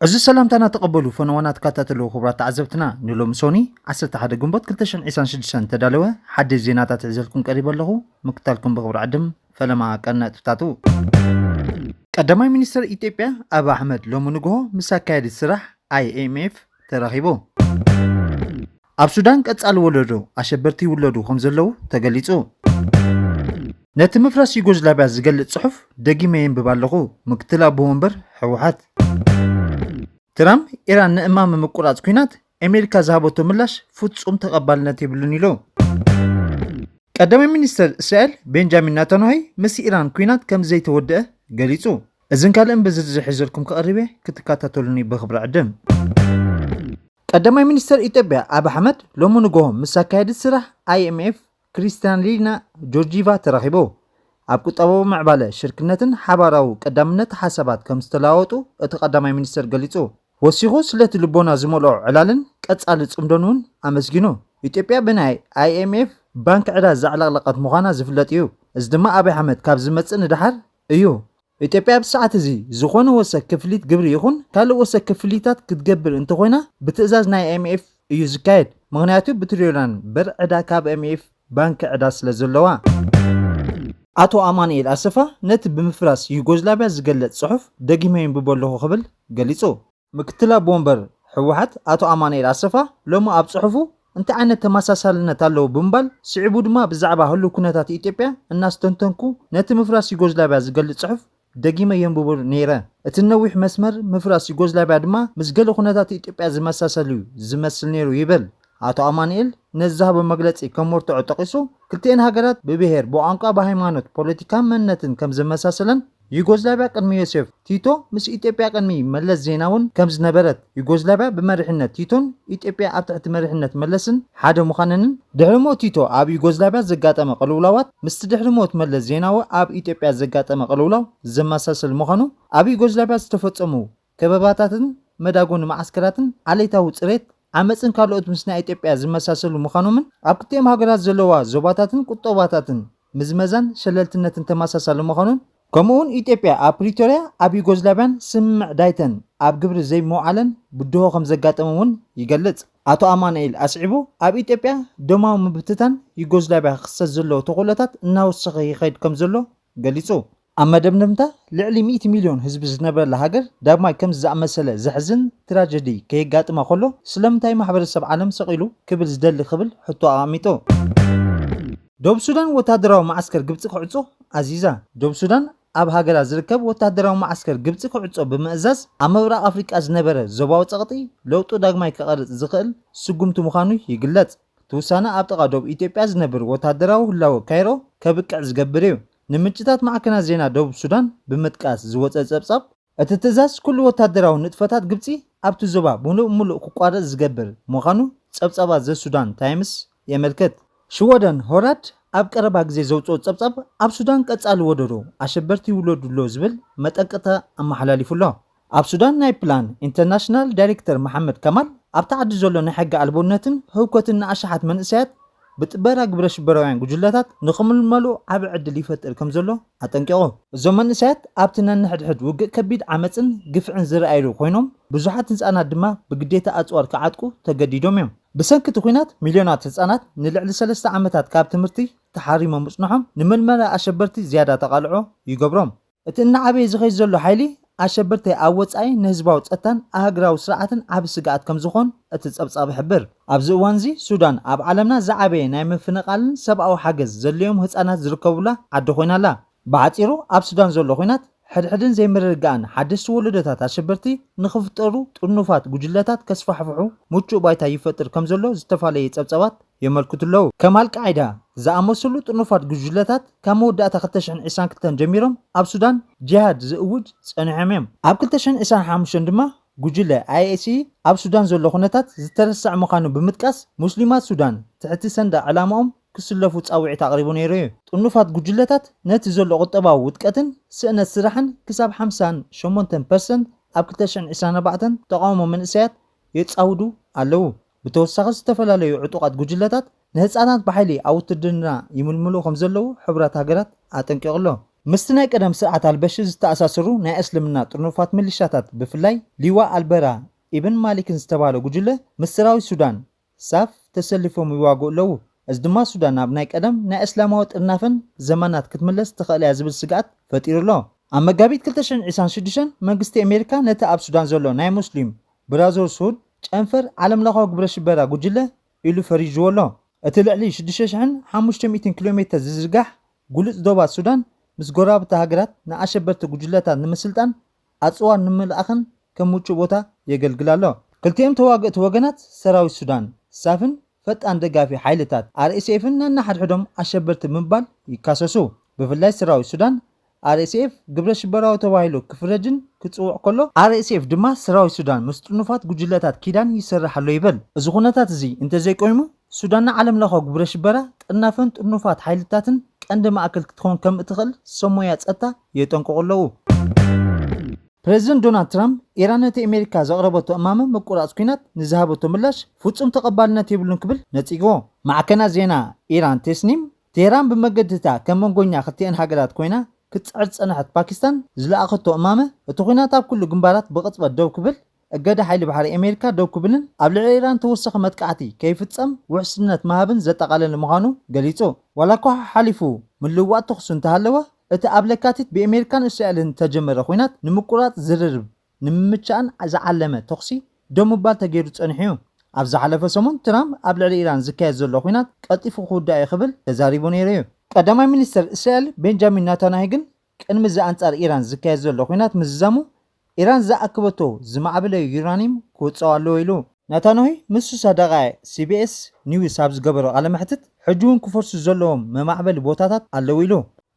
እዚ ሰላምታና ተቐበሉ ፈነዋና ተከታተሉ ክቡራት ተዓዘብትና፣ ንሎሚ ሶኒ ዓሰርተ ሓደ ግንቦት ክልተ ሽሕን ዕስራን ሽዱሽተን ተዳለወ ሓደሽ ዜናታት ሒዘልኩም ቀሪበ ኣለኹ። ምክታልኩም ብኽብሪ ዕድም ፈለማ ቀነጥብታቱ። ቀዳማይ ሚኒስትር ኢትዮጵያ ኣብ ኣሕመድ ሎሚ ንግሆ ምስ ኣካየዲ ስራሕ ኣይኤምኤፍ ተራኺቡ። ኣብ ሱዳን ቀጻሊ ወለዶ ኣሸበርቲ ይውለዱ ከም ዘለዉ ተገሊጹ። ነቲ ምፍራስ ዩጎዝላቪያ ዝገልጽ ጽሑፍ ደጊመ የንብብ ኣለኹ፣ ምክትል ኣቦ ወንበር ህወሓት። ትራምፕ ኢራን ንእማመ ምቁራጽ ኲናት ኣሜሪካ ዝሃበቶ ምላሽ ፍጹም ተቐባልነት የብሉን ኢሉ። ቀዳማይ ሚኒስተር እስራኤል ቤንጃሚን ናታንያሁ ምስ ኢራን ኲናት ከም ዘይተወደአ ገሊጹ። እዝን ካልእን ብዝርዝር ሒዘልኩም ክቐርብ እየ፣ ክትከታተሉኒ ብኽብሪ ዕድም። ቀዳማይ ሚኒስተር ኢትዮጵያ ኣብ ኣሕመድ ሎሚ ንግሆ ምስ ኣካየዲ ስራሕ ኣይኤምኤፍ ክሪስታሊና ጆርጂቫ ተራኺቡ። ኣብ ቁጠባዊ ምዕባለ ሽርክነትን ሓባራዊ ቀዳምነት ሓሳባት ከም ዝተለዋወጡ እቲ ቀዳማይ ሚኒስተር ገሊጹ። ወሲኹ ስለቲ ልቦና ዝመልኦ ዕላልን ቀጻሊ ጽምዶን እውን ኣመስጊኑ። ኢትዮጵያ ብናይ ኣይኤምኤፍ ባንክ ዕዳ ዘዕለቕለቐት ምዃና ዝፍለጥ እዩ። እዚ ድማ ኣብይ ኣሕመድ ካብ ዝመጽእ ንደሓር እዩ። ኢትዮጵያ ኣብዚ ሰዓት እዚ ዝኾነ ወሰክ ክፍሊት ግብሪ ይኹን ካልእ ወሰክ ክፍሊታት ክትገብር እንተኾይና ብትእዛዝ ናይ ኣይኤምኤፍ እዩ ዝካየድ። ምኽንያቱ ብትሪልዮናን ብር ዕዳ ካብ ኣይኤምኤፍ ባንክ ዕዳ ስለ ዘለዋ። ኣቶ ኣማኑኤል ኣሰፋ ነቲ ብምፍራስ ዩጎዝላቪያ ዝገለጽ ጽሑፍ ደጊመ የንብቦ ኣለኹ ክብል ገሊጹ። ምክትል ኣቦ ወንበር ህወሓት ኣቶ ኣማኑኤል ኣሰፋ ሎሚ ኣብ ጽሑፉ እንታይ ዓይነት ተመሳሳልነት ኣለዎ ብምባል ስዒቡ ድማ ብዛዕባ ህሉው ኩነታት ኢትዮጵያ እናስተንተንኩ ነቲ ምፍራስ ዩጎዝላቪያ ዝገልጽ ጽሑፍ ደጊመ የንብቦ ነይረ። እቲ ነዊሕ መስመር ምፍራስ ዩጎዝላቪያ ድማ ምስ ገለ ኩነታት ኢትዮጵያ ዝመሳሰል እዩ ዝመስል ነይሩ ይብል። ኣቶ ኣማኑኤል ነዚ ዝሃቦ መግለጺ ከም መርትዖ ጠቒሱ ክልቲኤን ሃገራት ብብሄር፣ ብቋንቋ፣ ብሃይማኖት፣ ፖለቲካን መንነትን ከም ዘመሳሰለን ዩጎዝላቪያ ቅድሚ ዮሴፍ ቲቶ ምስ ኢትዮጵያ ቅድሚ መለስ ዜናውን ከም ዝነበረት፣ ዩጎዝላቪያ ብመሪሕነት ቲቶን ኢትዮጵያ ኣብ ትሕቲ መሪሕነት መለስን ሓደ ምዃነንን ድሕሪ ሞት ቲቶ ኣብ ዩጎዝላቪያ ዘጋጠመ ቅልውላዋት ምስቲ ድሕሪ ሞት መለስ ዜናዊ ኣብ ኢትዮጵያ ዘጋጠመ ቅልውላው ዘመሳሰል ምዃኑ፣ ኣብ ዩጎዝላቪያ ዝተፈጸሙ ከበባታትን መዳጎኒ መዓስከራትን ዓሌታዊ ጽሬት ዓመጽን ካልኦት ምስ ናይ ኢትዮጵያ ዝመሳሰሉ ምዃኖምን ኣብ ክልቲኦም ሃገራት ዘለዋ ዞባታትን ቁጠባታትን ምዝመዛን ሸለልትነትን ተመሳሳሊ ምዃኑን ከምኡውን ኢትዮጵያ ኣብ ፕሪቶርያ ኣብ ዩጎዝላቪያን ስምምዕ ዳይተን ኣብ ግብሪ ዘይምውዓለን ብድሆ ከም ዘጋጠመ እውን ይገልጽ። ኣቶ ኣማኑኤል ኣስዒቡ ኣብ ኢትዮጵያ ደማዊ ምብትታን ዩጎዝላቪያ ክኽሰት ዘለዎ ተኽእሎታት እናወሰኸ ይኸይድ ከም ዘሎ ገሊጹ። ኣብ መደምደምታ ልዕሊ ሚእቲ ሚልዮን ህዝቢ ዝነብረላ ሃገር ዳግማይ ከምዚ ዝኣመሰለ ዘሕዝን ትራጀዲ ከየጋጥማ ከሎ ስለምንታይ ማሕበረሰብ ዓለም ሰቒሉ ክብል ዝደሊ ክብል ሕቶ ኣቐሚጡ። ደቡብ ሱዳን ወታደራዊ መዓስከር ግብጺ ክዕጾ ኣዚዛ። ደቡብ ሱዳን ኣብ ሃገራ ዝርከብ ወታደራዊ መዓስከር ግብጺ ክዕጾ ብምእዛዝ ኣብ ምብራቕ ኣፍሪቃ ዝነበረ ዞባዊ ጸቕጢ ለውጡ ዳግማይ ክቐርጽ ዝኽእል ስጉምቲ ምዃኑ ይግለጽ። እቲ ውሳነ ኣብ ጥቓ ዶብ ኢትዮጵያ ዝነብር ወታደራዊ ህላወ ካይሮ ከብቅዕ ዝገብር እዩ። ንምንጭታት ማዕከናት ዜና ደቡብ ሱዳን ብምጥቃስ ዝወጸ ጸብጻብ፣ እቲ ትእዛዝ ኩሉ ወታደራዊ ንጥፈታት ግብጺ ኣብቲ ዞባ ብምሉእ ምሉእ ክቋረጽ ዝገብር ምዃኑ ጸብጻባት ዘ ሱዳን ታይምስ የመልክት። ሽወደን ሆራድ ኣብ ቀረባ ግዜ ዘውጽኦ ጸብጻብ ኣብ ሱዳን ቀጻሊ ወደዶ ኣሸበርቲ ይውለዱ ኣሎ ዝብል መጠንቀቕታ ኣመሓላሊፉ ኣሎ። ኣብ ሱዳን ናይ ፕላን ኢንተርናሽናል ዳይሬክተር መሓመድ ከማል ኣብቲ ዓዲ ዘሎ ናይ ሕጊ ኣልቦነትን ህውከትን ንኣሽሓት መንእሰያት ብጥበራ ግብረ ሽበራውያን ጉጅለታት ንኽምልመሉ ዓቢ ዕድል ይፈጥር ከም ዘሎ ኣጠንቂቑ። እዞም መንእሰያት ኣብቲ ነንሕድሕድ ውግእ ከቢድ ዓመጽን ግፍዕን ዝረኣይሉ ኮይኖም ብዙሓት ህጻናት ድማ ብግዴታ ኣጽዋር ክዓጥቁ ተገዲዶም እዮም። ብሰንኪ እቲ ኲናት ሚልዮናት ህጻናት ንልዕሊ ሰለስተ ዓመታት ካብ ትምህርቲ ተሓሪሞም ምጽንሖም ንምልመላ ኣሸበርቲ ዝያዳ ተቓልዖ ይገብሮም። እቲ እናዓበየ ዝኸይድ ዘሎ ሓይሊ ኣሸበርቲ ኣብ ወጻኢ ንህዝባዊ ጸጥታን ኣህግራዊ ስርዓትን ዓቢ ስግኣት ከም ዝኾን እቲ ጸብጻብ ይሕብር። ኣብዚ እዋንዚ ሱዳን ኣብ ዓለምና ዝዓበየ ናይ ምፍንቓልን ሰብኣዊ ሓገዝ ዘድልዮም ህጻናት ዝርከቡላ ዓዲ ኮይና ኣላ። ብሓጺሩ ኣብ ሱዳን ዘሎ ኲናት ሕድሕድን ዘይምርግጋእን ሓደሽቲ ወለዶታት ኣሸበርቲ ንኽፍጠሩ ጥርኑፋት ጉጅለታት ከስፋሕፍሑ ምቹእ ባይታ ይፈጥር ከም ዘሎ ዝተፈላለየ ጸብጻባት የመልክቱ ኣለዉ። ከም ኣልቃዒዳ ዝኣመሰሉ ጥርኑፋት ጉጅለታት ካብ መወዳእታ ክልተ ሽሕን ዕስራን ክልተን ጀሚሮም ኣብ ሱዳን ጂሃድ ዝእውጅ ጸኒሖም እዮም። ኣብ ክልተ ሽሕን ዕስራን ሓሙሽተን ድማ ጉጅለ ኣይኤስኢ ኣብ ሱዳን ዘሎ ኩነታት ዝተረስዐ ምዃኑ ብምጥቃስ ሙስሊማት ሱዳን ትሕቲ ሰንደቕ ዕላማኦም ክስለፉ ጻውዒት ኣቕሪቡ ነይሩ እዩ። ጥርኑፋት ጉጅለታት ነቲ ዘሎ ቁጠባዊ ውድቀትን ስእነት ስራሕን ክሳብ ሓምሳን ሸሞንተን ፐርሰንት ኣብ ክልተ ሽሕን ዕስራን ኣርባዕተን ተቓውሞ መንእሰያት የጻውዱ ኣለዉ። ብተወሳኺ ዝተፈላለዩ ዕጡቓት ጉጅለታት ንህጻናት ብሓይሊ ኣብ ውትድርና ይምልምሉ ከም ዘለዉ ሕቡራት ሃገራት ኣጠንቂቑ ኣሎ። ምስቲ ናይ ቀደም ስርዓት ኣልበሽር ዝተኣሳሰሩ ናይ እስልምና ጥርኑፋት ሚሊሻታት፣ ብፍላይ ሊዋ ኣልበራ ኢብን ማሊክን ዝተባህለ ጉጅለ፣ ምስ ሰራዊት ሱዳን ሳፍ ተሰሊፎም ይዋግኡ ኣለዉ። እዚ ድማ ሱዳን ናብ ናይ ቀደም ናይ እስላማዊ ጥርናፈን ዘመናት ክትምለስ ትኽእል እያ ዝብል ስግኣት ፈጢሩ ኣሎ። ኣብ መጋቢት ክልተ ሽሕን ዕስራን ሽዱሽተን መንግስቲ ኣሜሪካ ነቲ ኣብ ሱዳን ዘሎ ናይ ሙስሊም ብራዘርሁድ ጨንፈር ዓለምለኻዊ ግብረ ሽበራ ጉጅለ ኢሉ ፈሪጅዎ ኣሎ። እቲ ልዕሊ ሽዱሽተ ሽሕን ሓሙሽተ ሚእትን ኪሎ ሜተር ዝዝርጋሕ ጉሉጽ ዶባት ሱዳን ምስ ጎረባብቲ ሃገራት ንኣሸበርቲ ጉጅለታት ንምስልጣን ኣጽዋር ንምልኣኽን ከም ምቹእ ቦታ የገልግል ኣሎ። ክልቲኦም ተዋግእቲ ወገናት ሰራዊት ሱዳን ሳፍን ፈጣን ደጋፊ ሓይልታት ኣር ኤስ ኤፍን ነንሓድሕዶም ኣሸበርቲ ብምባል ይካሰሱ። ብፍላይ ሰራዊት ሱዳን ኣር ኤስ ኤፍ ግብረ ሽበራዊ ተባሂሉ ክፍረጅን ክጽውዕ ከሎ፣ ኣር ኤስ ኤፍ ድማ ሰራዊት ሱዳን ምስ ጥርኑፋት ጉጅለታት ኪዳን ይሰርሕ ኣሎ ይብል። እዚ ኩነታት እዚ እንተዘይቆይሙ፣ ሱዳን ንዓለምለኻዊ ግብረ ሽበራ ጥርናፈን ጥርኑፋት ሓይልታትን ቀንዲ ማእከል ክትኮን ከም እትኽእል ሰብ ሞያ ጸጥታ የጠንቅቑ ኣለዉ። ፕረዚደንት ዶናልድ ትራምፕ፣ ኢራን ነቲ ኣሜሪካ ዘቕረበቶ እማመ ምቁራጽ ኲናት ንዝሃበቶ ምላሽ ፍጹም ተቐባልነት የብሉን ክብል ነጺግዎ። ማዕከናት ዜና ኢራን ቴስኒም፣ ቴህራን ብመገዲ እታ ከም መንጎኛ ክልቲኣን ሃገራት ኮይና ክትጽዕር ዝጸንሐት ፓኪስታን ዝለኣኸቶ እማመ፣ እቲ ኲናት ኣብ ኩሉ ግንባራት ብቕጽበት ደው ክብል፣ እገዳ ሓይሊ ባሕሪ ኣሜሪካ ደው ክብልን ኣብ ልዕሊ ኢራን ተወሳኺ መጥቃዕቲ ከይፍጸም ውሕስነት ምሃብን ዘጠቓለለ ምዃኑ ገሊጹ። ዋላ እኳ ሓሓሊፉ ምልውዋጥ ተኹሲ እንተሃለወ፣ እቲ ኣብ ለካቲት ብኣሜሪካን እስራኤልን እተጀመረ ኲናት ንምቁራጽ ዝርርብ ንምምቻእን ዝዓለመ ተኹሲ ደው ምባል ተገይሩ ጸኒሑ እዩ። ኣብ ዝሓለፈ ሰሙን ትራምፕ ኣብ ልዕሊ ኢራን ዝካየድ ዘሎ ኲናት ቀልጢፉ ክውዳእ እዩ ክብል ተዛሪቡ ነይሩ እዩ። ቀዳማይ ሚኒስተር እስራኤል ቤንጃሚን ናታንያሁ ግን ቅድሚ እዚ ኣንጻር ኢራን ዝካየድ ዘሎ ኲናት ምዝዛሙ፣ ኢራን ዝኣከበቶ ዝማዕበለ ዩራኒየም ክውጽኦ ኣለዎ ኢሉ። ናታንያሁ ምስ ሱሳ ደቓይቕ ሲ ቢ ኤስ ኒውስ ኣብ ዝገበሮ ቃለ መሕትት፣ ሕጂ እውን ክፈርሱ ዘለዎም መማዕበሊ ቦታታት ኣለዉ ኢሉ።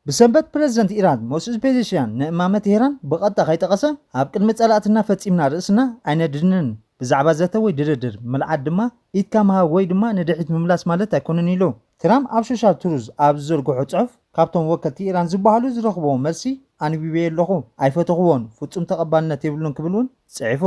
ብሰንበት ፕረዚደንት ኢራን መሱድ ፔዜሽያን ንእማመ ቴህራን ብቐጥታ ከይጠቐሰ፣ ኣብ ቅድሚ ጸላእትና ፈጺምና ርእስና ኣይነድንን፣ ብዛዕባ ዘተ ወይ ድርድር ምልዓል ድማ ኢድካ ምሃብ ወይ ድማ ንድሕሪት ምምላስ ማለት ኣይኮነን ኢሉ። ትራምፕ ኣብ ሶሻል ትሩዝ ኣብ ዝዘርግሖ ጽሑፍ፣ ካብቶም ወከልቲ ኢራን ዝበሃሉ ዝረኽብዎ መልሲ ኣንቢበዮ ኣለኹ፣ ኣይፈተኽዎን፣ ፍጹም ተቐባልነት የብሉን ክብል እውን ጽሒፉ።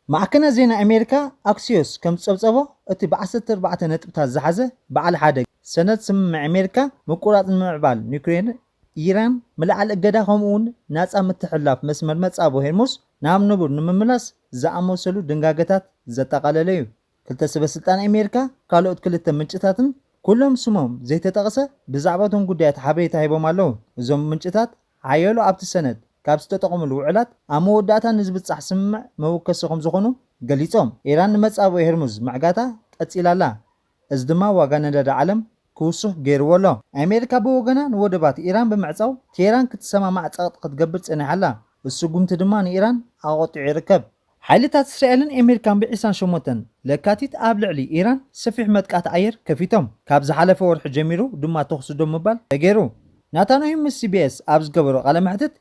ማዕከናት ዜና ኣሜሪካ ኣክሲዮስ ከም ዝጸብጸቦ፣ እቲ ብ ዓሰርተ ኣርባዕተ ነጥብታት ዝሓዘ በዓል ሓደ ሰነድ ስምምዕ ኣሜሪካ ምቁራጽ ንምምዕባል ኒውክሌር ኢራን፣ ምልዓል እገዳ፣ ከምኡ'ውን ናጻ ምትሕልላፍ መስመር መጻብቦ ሄርሙዝ ናብ ንቡር ንምምላስ ዝኣመሰሉ ድንጋገታት ዘጠቓለለ እዩ። ክልተ ሰበ ስልጣን ኣሜሪካ ካልኦት ክልተ ምንጭታትን ኩሎም ስሞም ዘይተጠቕሰ ብዛዕባ እቶም ጉዳያት ሓበሬታ ሂቦም ኣለዉ። እዞም ምንጭታት ሓያሎ ኣብቲ ሰነድ ካብ ዝተጠቐሙሉ ውዕላት ኣብ መወዳእታ ንዝብጻሕ ስምምዕ መወከሲ ከም ዝኾኑ ገሊጾም። ኢራን ንመጻብቦ ሄርሙዝ ምዕጋታ ቀጺላ ኣላ። እዚ ድማ ዋጋ ነዳዲ ዓለም ክውስኽ ገይርዎ ኣሎ። ኣሜሪካ ብወገና ንወደባት ኢራን ብምዕጻው ቴህራን ክትሰማማዕ ጸቕጢ ክትገብር ጸኒሓ ኣላ። እዚ ስጉምቲ ድማ ንኢራን ኣቖጢዑ ይርከብ። ሓይልታት እስራኤልን ኣሜሪካን ብ ዕስራን ሸሞንተን ለካቲት ኣብ ልዕሊ ኢራን ሰፊሕ መጥቃዕቲ ኣየር ከፊቶም። ካብ ዝሓለፈ ወርሒ ጀሚሩ ድማ ተኹሲ ደው ምባል ተገይሩ። ናታንያሁ ምስ ሲ ቢ ኤስ ኣብ ዝገበሮ ቃለ መሕትት፣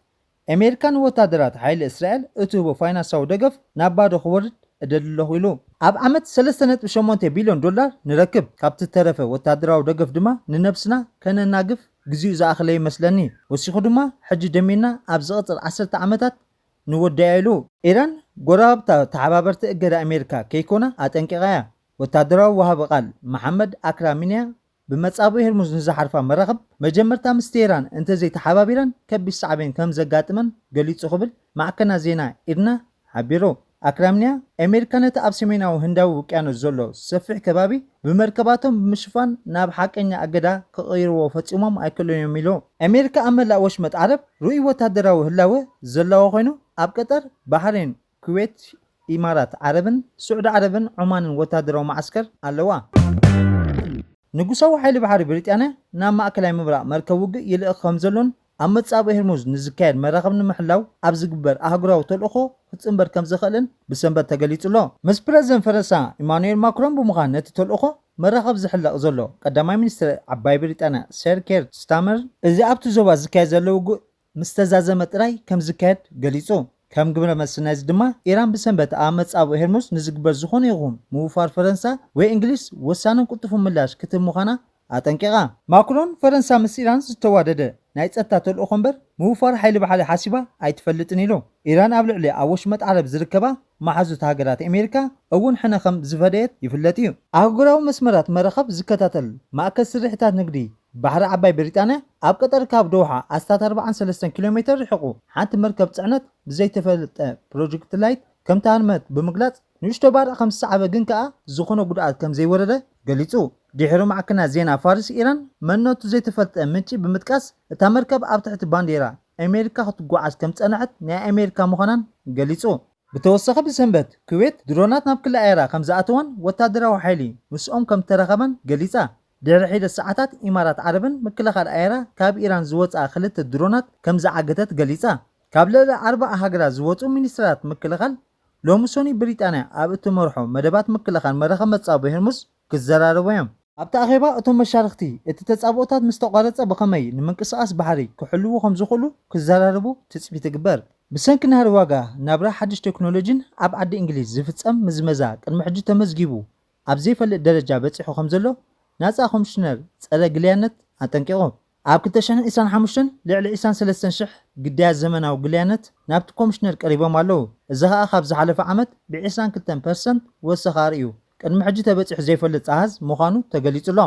ኣሜሪካ ንወታደራት ሓይሊ እስራኤል እትህቦ ፋይናንሳዊ ደገፍ ናብ ባዶ ክወርድ እደሊ ኣለኹ ኢሉ። ኣብ ዓመት ሰለስተ ነጥቢ ሸሞንተ ቢልዮን ዶላር ንረክብ፣ ካብቲ እተረፈ ወታደራዊ ደገፍ ድማ ንነብስና ከነናግፍ ግዜኡ ዝኣኸለ ይመስለኒ። ወሲኹ ድማ፣ ሕጂ ደሚርና ኣብ ዝቕጽል ዓሰርተ ዓመታት ንወዳእያ ኢሉ። ኢራን ጎረባብታ ተሓባበርቲ እገዳ ኣሜሪካ ከይኮና ኣጠንቂቓ እያ። ወታደራዊ ወሃቢ ቃል መሓመድ ኣክራሚንያ፣ ብመጻብቦ ሄርሙዝ ንዝሓልፋ መራኽብ መጀመርታ ምስ ቴህራን እንተዘይተሓባቢረን ከቢድ ሳዕቤን ከም ዘጋጥመን ገሊጹ ክብል ማዕከናት ዜና ኢርና ሓቢሩ። ኣክራሚንያ፣ ኣሜሪካ ነቲ ኣብ ሰሜናዊ ህንዳዊ ውቅያኖስ ዘሎ ሰፊሕ ከባቢ ብመርከባቶም ብምሽፋን ናብ ሓቀኛ እገዳ ክቕይርዎ ፈጺሞም ኣይክእሉን እዮም ኢሉ። ኣሜሪካ ኣብ መላእ ወሽመጥ ዓረብ ርኡይ ወታደራዊ ህላወ ዘለዋ ኮይኑ፣ ኣብ ቀጠር፣ ባሕሬን፣ ኩዌት፣ ኢማራት ዓረብን ስዑዲ ዓረብን ዖማንን ወታደራዊ መዓስከር ኣለዋ። ንጉሳዊ ሓይሊ ባሕሪ ብሪጣንያ ናብ ማእከላይ ምብራቕ መርከብ ውግእ ይልእኽ ከም ዘሎን ኣብ መጻብቦ ሄርሙዝ ንዝካየድ መራኽብ ንምሕላው ኣብ ዝግበር ኣህጉራዊ ተልእኾ ክጽንበር ከም ዝኽእልን ብሰንበት ተገሊጹ ኣሎ። ምስ ፕረዚደንት ፈረንሳ ኢማኑኤል ማክሮን ብምዃን ነቲ ተልእኾ መራኽብ ዝሕለቕ ዘሎ ቀዳማይ ሚኒስትር ዓባይ ብሪጣንያ ሰር ኬር ስታመር፣ እዚ ኣብቲ ዞባ ዝካየድ ዘሎ ውግእ ምስ ተዛዘመ ጥራይ ከም ዝካየድ ገሊጹ። ከም ግብረ መልሲ ናይዚ ድማ፣ ኢራን ብሰንበት ኣብ መጻብቦ ሄርሙዝ ንዝግበር ዝኾነ ይኹን ምውፋር ፈረንሳ ወይ እንግሊዝ ወሳንን ቅልጡፍን ምላሽ ክትህብ ምዃና ኣጠንቂቓ። ማክሮን፣ ፈረንሳ ምስ ኢራን ዝተዋደደ ናይ ጸጥታ ተልእኾ እምበር ምውፋር ሓይሊ ባሕሪ ሓሲባ ኣይትፈልጥን ኢሉ። ኢራን ኣብ ልዕሊ ኣብ ወሽመጥ ዓረብ ዝርከባ መሓዙት ሃገራት ኣሜሪካ እውን ሕነ ከም ዝፈደየት ይፍለጥ እዩ። ኣህጉራዊ መስመራት መራኸብ ዝከታተል ማእከል ስርሒታት ንግዲ ባሕሪ ዓባይ ብሪጣንያ ኣብ ቀጠር ካብ ዶውሓ ኣስታት ኣርባዓን ሰለስተን ኪሎ ሜተር ርሒቑ ሓንቲ መርከብ ጽዕነት ብዘይተፈለጠ ፕሮጀክት ላይት ከም ተሃርመት ብምግላጽ ንእሽቶ ባርዕ ከም ዝሰዓበ ግን ከኣ ዝኾነ ጉድኣት ከም ዘይወረደ ገሊጹ። ድሕሪ ማዕከናት ዜና ፋርስ ኢራን መንነቱ ዘይተፈልጠ ምንጪ ብምጥቃስ እታ መርከብ ኣብ ትሕቲ ባንዴራ ኣሜሪካ ክትጓዓዝ ከም ጸንሐት ናይ ኣሜሪካ ምዃናን ገሊጹ። ብተወሳኺ ብሰንበት ኩዌት ድሮናት ናብ ክሊ ኣየራ ከም ዝኣተዋን ወታደራዊ ሓይሊ ምስኦም ከም ተራኸበን ገሊጻ። ድሕሪ ሒደት ሰዓታት ኢማራት ዓረብን ምክልኻል ኣየራ ካብ ኢራን ዝወፅኣ ክልተ ድሮናት ከም ዝዓገተት ገሊጻ። ካብ ልዕሊ ኣርባዓ ሃገራት ዝወፁ ሚኒስትራት ምክልኻል ሎሚ ሶኒ ብሪጣንያ ኣብ እትመርሖ መደባት ምክልኻል መራኸብ መጻብቦ ሄርሙዝ ክዘራረቡ እዮም። ኣብቲ ኣኼባ እቶም መሻርኽቲ እቲ ተጻብኦታት ምስ ተቋረጸ ብኸመይ ንምንቅስቓስ ባሕሪ ክሕልዉ ከም ዝኽእሉ ክዘራረቡ ትጽቢት ይግበር። ብሰንኪ ናህሪ ዋጋ ናብራ ሓድሽ ቴክኖሎጂን ኣብ ዓዲ እንግሊዝ ዝፍጸም ምዝመዛ ቅድሚ ሕጂ ተመዝጊቡ ኣብ ዘይፈልጥ ደረጃ በጺሑ ከም ዘሎ ናጻ ኮሚሽነር ጸረ ግልያነት ኣጠንቂቑ። ኣብ ክልተ ሽሕን ዕስራን ሓሙሽተን ልዕሊ ዕስራን ሰለስተን ሽሕ ግዳያት ዘመናዊ ግልያነት ናብቲ ኮሚሽነር ቀሪቦም ኣለዉ። እዚ ኸኣ ካብ ዝሓለፈ ዓመት ብ ዕስራን ክልተን ፐርሰንት ወሰኸ ኣርእዩ። ቅድሚ ሕጂ ተበጺሑ ዘይፈልጥ ኣሃዝ ምዃኑ ተገሊጹ ኣሎ።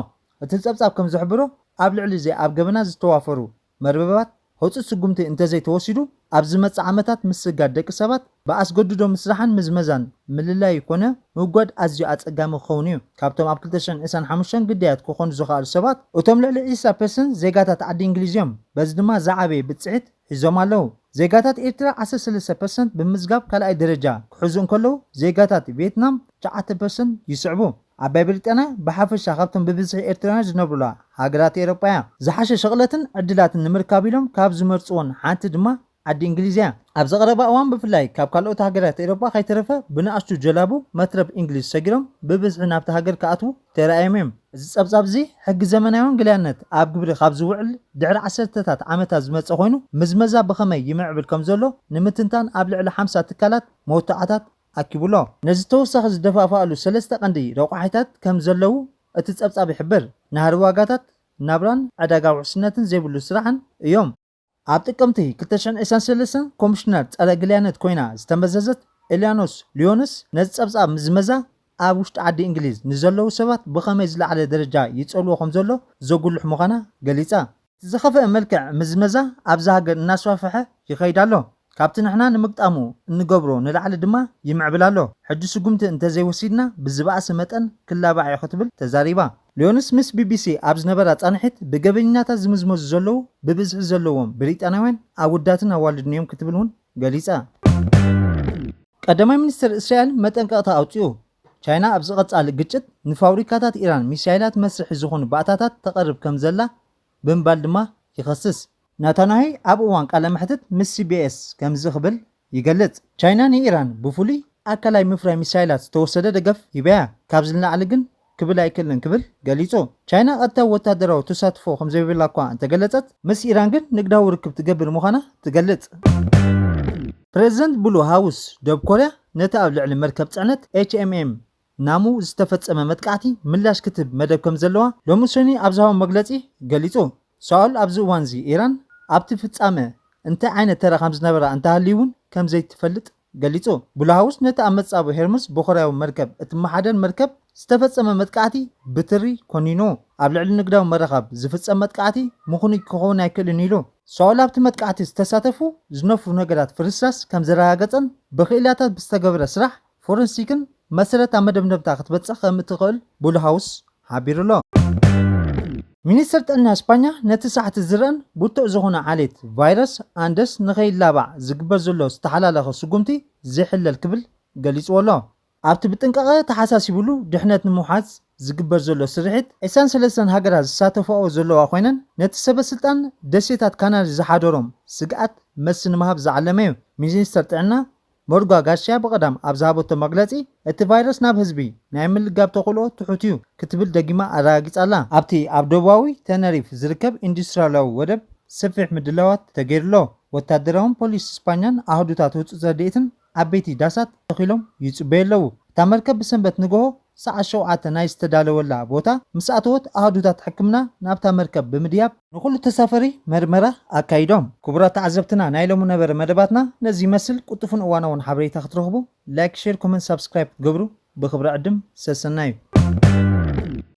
እቲ ጸብጻብ ከም ዝሕብሮ፣ ኣብ ልዕሊ እዚ ኣብ ገበና ዝተዋፈሩ መርበባት ህጹጽ ስጉምቲ እንተዘይተወሲዱ፣ ኣብ ዝመጽእ ዓመታት ምስጋድ ደቂ ሰባት ብኣስገድዶ ምስራሕን ምዝመዛን ምልላይ ኮነ ምውጋድ ኣዝዩ ኣጸጋሚ ክኸውን እዩ። ካብቶም ኣብ ክልተ ሽሕን ዕስራን ሓሙሽተን ግዳያት ክኾኑ ዝኸኣሉ ሰባት፣ እቶም ልዕሊ ዕስራ ፐርሰንት ዜጋታት ዓዲ እንግሊዝ እዮም። በዚ ድማ ዝዓበየ ብጽሒት ሒዞም ኣለዉ። ዜጋታት ኤርትራ ዓሰርተ ሰለስተ ፐርሰንት ብምዝጋብ ካልኣይ ደረጃ ክሕዙ እንከለዉ፣ ዜጋታት ቪየትናም ትሽዓተ ፐርሰንት ይስዕቡ። ዓባይ ብሪጣንያ ብሓፈሻ ካብቶም ብብዝሒ ኤርትራውያን ዝነብሩላ ሃገራት ኤውሮጳ እያ። ዝሓሸ ሸቕለትን ዕድላትን ንምርካብ ኢሎም ካብ ዝመርጽወን ሓንቲ ድማ ዓዲ እንግሊዝ እያ። ኣብዚ ቀረባ እዋን ብፍላይ ካብ ካልኦት ሃገራት ኤውሮጳ ከይተረፈ ብንኣሽቱ ጀላቡ መትረብ እንግሊዝ ሰጊሮም ብብዝሒ ናብቲ ሃገር ክኣትዉ ተራእዮም እዮም። እዚ ጸብጻብ እዚ ሕጊ ዘመናውን ግልያነት ኣብ ግብሪ ካብ ዝውዕል ድሕሪ ዓሰርተታት ዓመታት ዝመጸ ኮይኑ፣ ምዝመዛ ብኸመይ ይምዕብል ከም ዘሎ ንምትንታን ኣብ ልዕሊ ሓምሳ ትካላት መውትዓታት ኣኪቡ ኣሎ። ነዚ ተወሳኺ ዝደፋፍኣሉ ሰለስተ ቀንዲ ረቋሒታት ከም ዘለዉ እቲ ጸብጻብ ይሕብር። ናህሪ ዋጋታት ናብራን ዕዳጋ ውሕስነትን ዘይብሉ ስራሕን እዮም። ኣብ ጥቅምቲ ክልተ ሽሕን ዕስራን ሰለስተን ኮሚሽነር ጸረ ግልያነት ኮይና ዝተመዘዘት ኤልያኖስ ሊዮንስ ነዚ ጸብጻብ ምዝመዛ ኣብ ውሽጢ ዓዲ እንግሊዝ ንዘለዉ ሰባት ብኸመይ ዝለዓለ ደረጃ ይጸልዎ ከም ዘሎ ዘጉልሕ ምዃና ገሊጻ። እቲ ዝኸፍአ መልክዕ ምዝመዛ ኣብዛ ሃገር እናስፋፍሐ ይኸይድ ኣሎ። ካብቲ ንሕና ንምግጣሙ እንገብሮ ንላዕሊ ድማ ይምዕብል ኣሎ። ሕጂ ስጉምቲ እንተዘይወሲድና ብዝበኣሰ መጠን ክላባዕ እዩ ክትብል ተዛሪባ። ሊዮንስ ምስ ቢቢሲ ኣብ ዝነበራ ጻንሒት ብገበኛታት ዝምዝመዙ ዘለዉ ብብዝሒ ዘለዎም ብሪጣንያውያን ኣወዳትን ኣዋልድን እዮም ክትብል እውን ገሊጻ። ቀዳማይ ሚኒስትር እስራኤል መጠንቀቕታ ኣውጺኡ። ቻይና ኣብዚ ቀጻሊ ግጭት ንፋብሪካታት ኢራን ሚሳይላት መስርሒ ዝኾኑ ባእታታት ተቐርብ ከም ዘላ ብምባል ድማ ይኸስስ። ናታንያሁ ኣብ እዋን ቃለ መሕትት ምስ ሲቢኤስ ከምዚ ክብል ይገልጽ። ቻይና ንኢራን ብፍሉይ ኣካላይ ምፍራይ ሚሳይላት ዝተወሰደ ደገፍ ሂባያ። ካብዚ ንላዕሊ ግን ክብል ኣይክእልን ክብል ገሊጹ። ቻይና ቀጥታዊ ወታደራዊ ተሳትፎ ከም ዘይብላ እኳ እንተገለጸት፣ ምስ ኢራን ግን ንግዳዊ ርክብ ትገብር ምዃና ትገልጽ። ፕረዚደንት ብሉ ሃውስ ደቡብ ኮርያ ነቲ ኣብ ልዕሊ መርከብ ጽዕነት ኤች ኤም ኤም ናሙ ዝተፈጸመ መጥቃዕቲ ምላሽ ክትህብ መደብ ከም ዘለዋ ሎሚ ሰኑይ ኣብ ዝሃቦ መግለጺ ገሊጹ። ሳኦል ኣብዚ እዋንዚ ኢራን ኣብቲ ፍጻመ እንታይ ዓይነት ተራ ከም ዝነበራ እንተሃልዩ እውን ከም ዘይትፈልጥ ገሊጹ። ብሉ ሃውስ ነቲ ኣብ መጻብቦ ሄርሙዝ ብኮርያዊ መርከብ እትመሓደር መርከብ ዝተፈጸመ መጥቃዕቲ ብትሪ ኮኒኑ። ኣብ ልዕሊ ንግዳዊ መራኸብ ዝፍጸም መጥቃዕቲ ምኽኑይ ክኸውን ኣይክእልን ኢሉ። ሳኦል ኣብቲ መጥቃዕቲ ዝተሳተፉ ዝነፍሩ ነገራት ፍርስራስ ከም ዘረጋገጸን ብክኢላታት ብዝተገበረ ስራሕ ፎረንሲክን መሰረት ኣብ መደምደምታ ክትበጽሕ ከም እትኽእል ብሉ ሃውስ ሓቢሩ ኣሎ። ሚኒስትር ጥዕና ስፓኛ ነቲ ሳሕቲ ዝረአን ብርቱዕ ዝኾነ ዓሌት ቫይረስ ኣንደስ ንኸይላባዕ ዝግበር ዘሎ ዝተሓላለኸ ስጉምቲ ዘይሕለል ክብል ገሊጽዎ ኣሎ። ኣብቲ ብጥንቃቐ ተሓሳሲብሉ ድሕነት ንምውሓዝ ዝግበር ዘሎ ስርሒት ዕስራን ሰለስተን ሃገራት ዝሳተፋኦ ዘለዋ ኮይነን ነቲ ሰበ ስልጣን ደሴታት ካናሪ ዝሓደሮም ስግኣት መልሲ ንምሃብ ዝዓለመ እዩ። ሚኒስተር ጥዕና ሞርጋ ጋርሲያ ብቐዳም ኣብ ዝሃበቶ መግለጺ፣ እቲ ቫይረስ ናብ ህዝቢ ናይ ምልጋብ ተኽእሎ ትሑት እዩ ክትብል ደጊማ ኣረጋጊጻ ኣላ። ኣብቲ ኣብ ደቡባዊ ተነሪፍ ዝርከብ ኢንዱስትርያላዊ ወደብ ሰፊሕ ምድላዋት ተገይሩሎ። ወታደራውን ፖሊስ ስፓኛን ኣህዱታት ህጹጽ ረድኤትን ዓበይቲ ዳሳት ተኺሎም ይጽበዩ ኣለዉ። እታ መርከብ ብሰንበት ንግሆ ሰዓት ሸውዓተ ናይ ዝተዳለወላ ቦታ ምስ ኣተወት ኣህዱታት ሕክምና ናብታ መርከብ ብምድያብ ንኹሉ ተሳፈሪ መርመራ ኣካይዶም። ክቡራት ተዓዘብትና ናይ ሎሚ ነበረ መደባትና ነዚ ይመስል። ቅልጡፍን እዋናውን ሓበሬታ ክትረኽቡ ላይክ፣ ሼር፣ ኮመንት፣ ሳብስክራይብ ክትገብሩ ብኽብሪ ዕድም ሰሰናዩ።